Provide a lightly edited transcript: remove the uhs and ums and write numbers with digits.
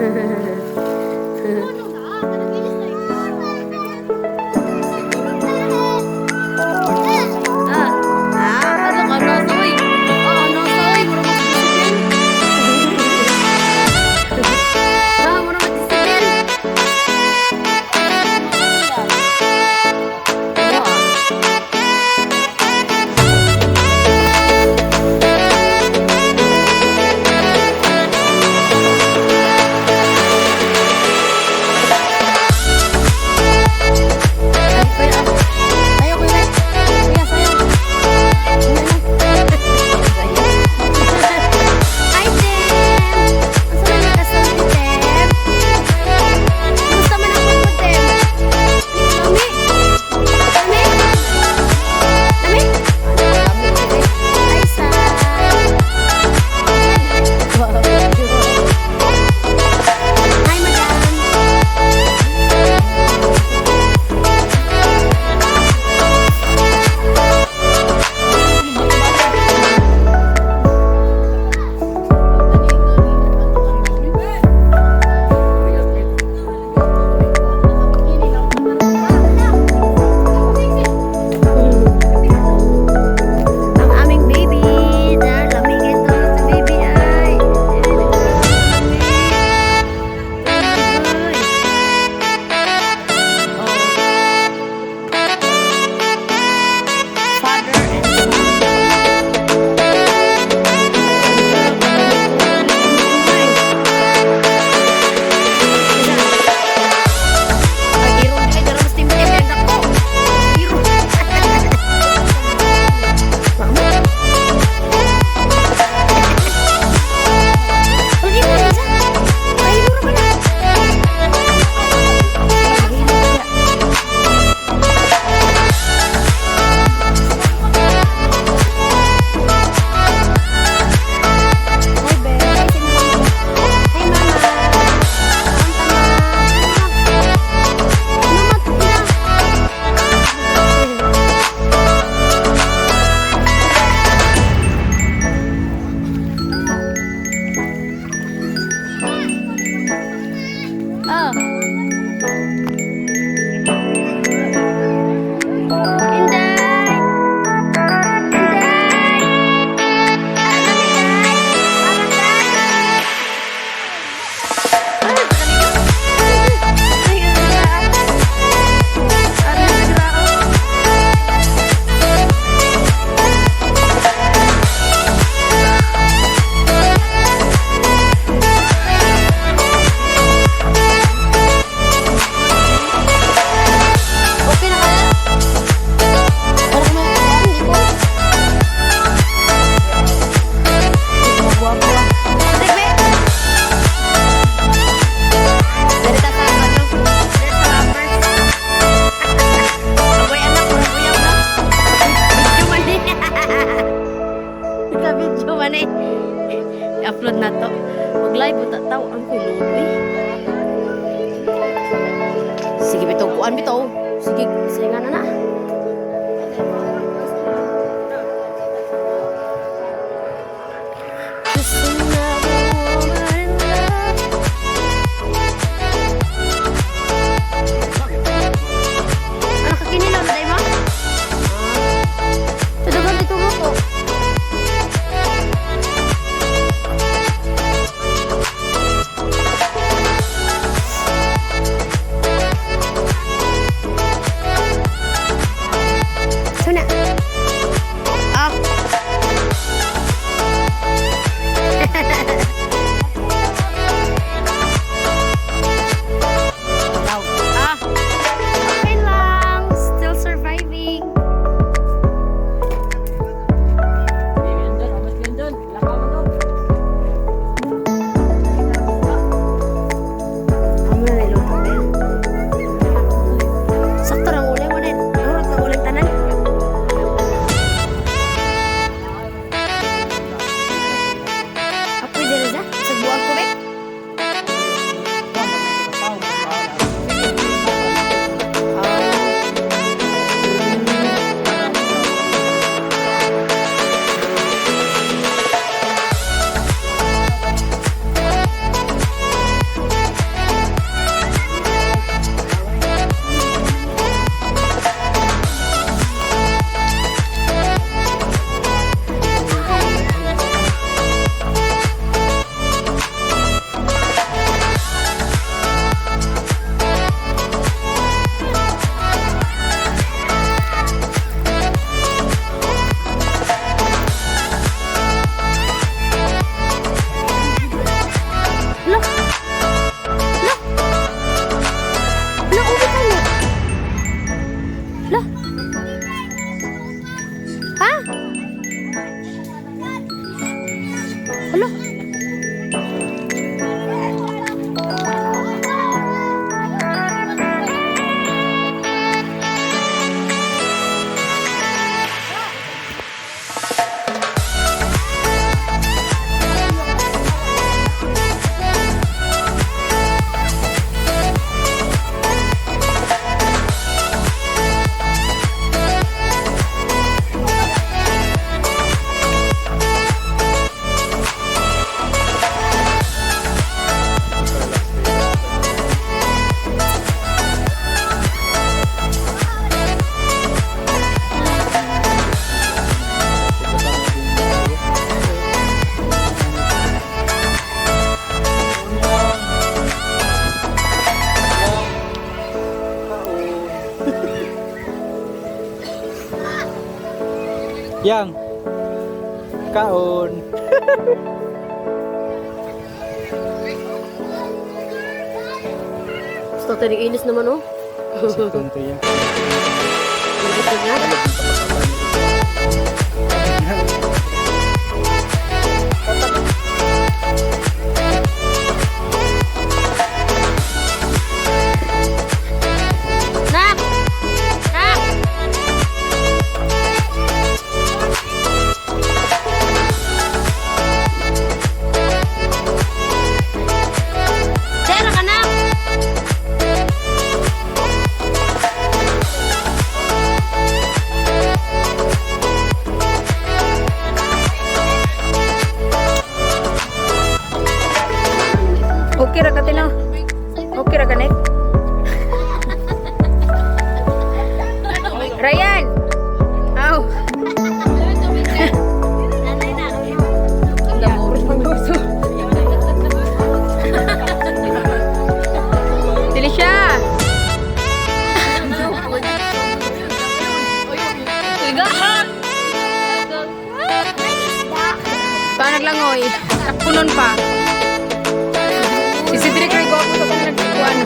Ah, ah, ano ka na, soy? Ah, ano, soy? Mura mag-discipline. Ah, mura mag-discipline. Wow. Ay, kuya. Ayaw, kuya. Kuya, sayaw. Hi, Tem! Asa man nakasulti, Tem? Kumusta man ang pagod, Tem? Lami? Lami? Lami? Lami. Hi, Sai. Wow. Hi, madam. Ang aming baby. Na, lamig ito sa baby ay. Ay. Oh. Father and son. Ay, irong ay, pero mas timtim yan ako. Irong. Mama. Ano mo, Liza? Ay, mura ba na? Mahilo siya. Hi, Be. Hi, si Mama. Hi, Mama. Anta, Ma. Mama, tina. Oh. Inday! Inday! Ah, lami, Day! Parang, Day! Ay, ay, ah. Aray, nagrao. Okay na kaya? Wala ka may hindi ko. Guwapo ah. Tigbe! Dali ta sa ano? Dali sa lovers. Agoy anak, uyaw na. Video man eh. Naka-video man eh. I-upload na to. Mag-live ta taw ang kuy eh. Sige bitaw, kuan bitaw. Sige, sige nga na na. Just another woman in love. Ano ka kinilaw na day mo? Ah. Tudugan dito mo ko. Yang. Kaon. Gusto tayo inis naman, oh. Tonto ya. Gusto niya. Nak! Nak! Sera ka na! Okay ra ka, Tina. Okay ra ka, Nek. Ryan! Aw. Nanay na. Pag-uso. Dili siya. Uy, gahan! Pa naglangoy. Takpunon pa. Si Cedric ray gwapo sa kanang nagkuan.